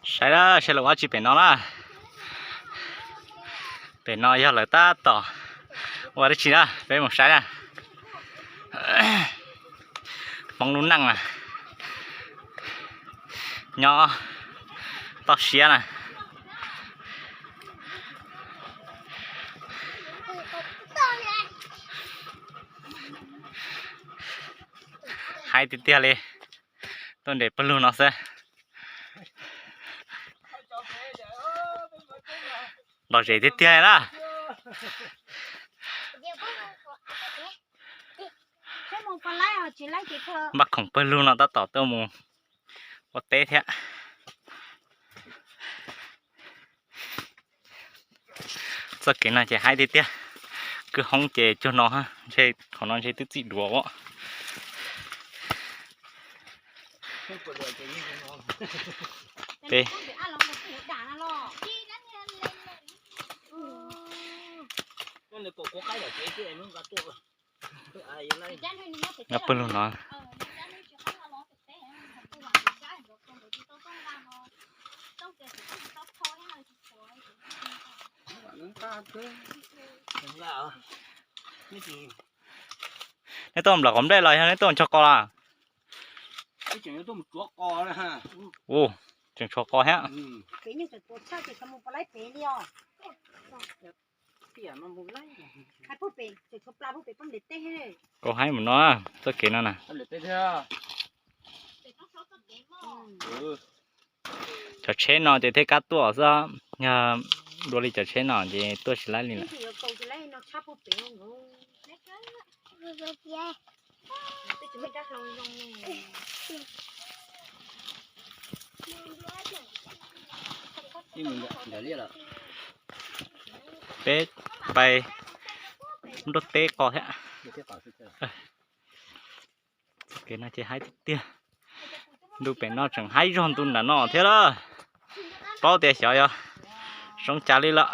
Saib na, saib lawv ua dab tsi pem no na. Pem no yog lawv tab tom ua dab tsi na, peb mus saib na. Hmoob lub neej na, nyob toj siab na. Haib tiag tiag li, tuaj nres pawg lug no xwb. Lom zem tiag tiag na. Npaj khoom pawg lug no tab tom tuaj mus ua teb thiab. Txoj kev no ces haib tiag tiag. Kwj hoob ces cuag no, ntshe qhov no ntshe twb txij duav os. Peb, nyob pawg lug no. Neb tuaj nplawm qos nplej los yog neb tuaj nchog qos los? Ua, tseem tshuav qos thiab. Koj haib mus no, txoj kev no na. Cov tsheb no ces thiaj kab tuaj xwb, yog dua li cov tsheb no ces tuaj tsis laib li lawm. Peb pais nruab teb qos thiab. Txoj kev no ces haib tiag tiag. Ntu pem no tseem haib zog ntu nram no thiab lawm. Paub tias xyov yog zoo cas li lawm.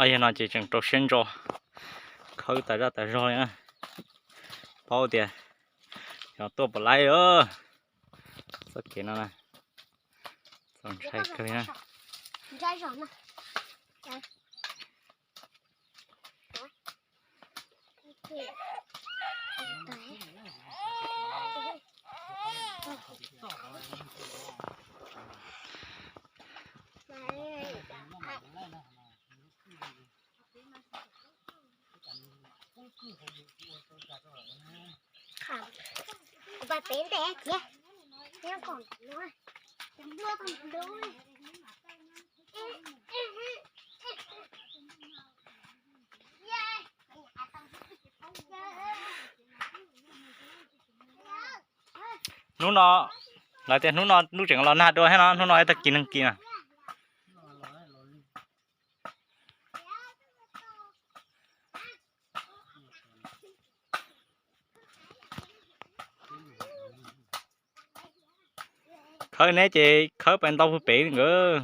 Yog no ces tseem rau siab ntso khawb tas zaj tas zog li na. Paub tias xyov tuaj puas laib. Txoj kev no na, txaus ntshai kawg li na. Hnub no, lawv tias hnub no lub tseem los nag dua thiab no, hnub no ib tag kis nag kis na. Khawb neb ces khawb pais ntau puag pem nkawd.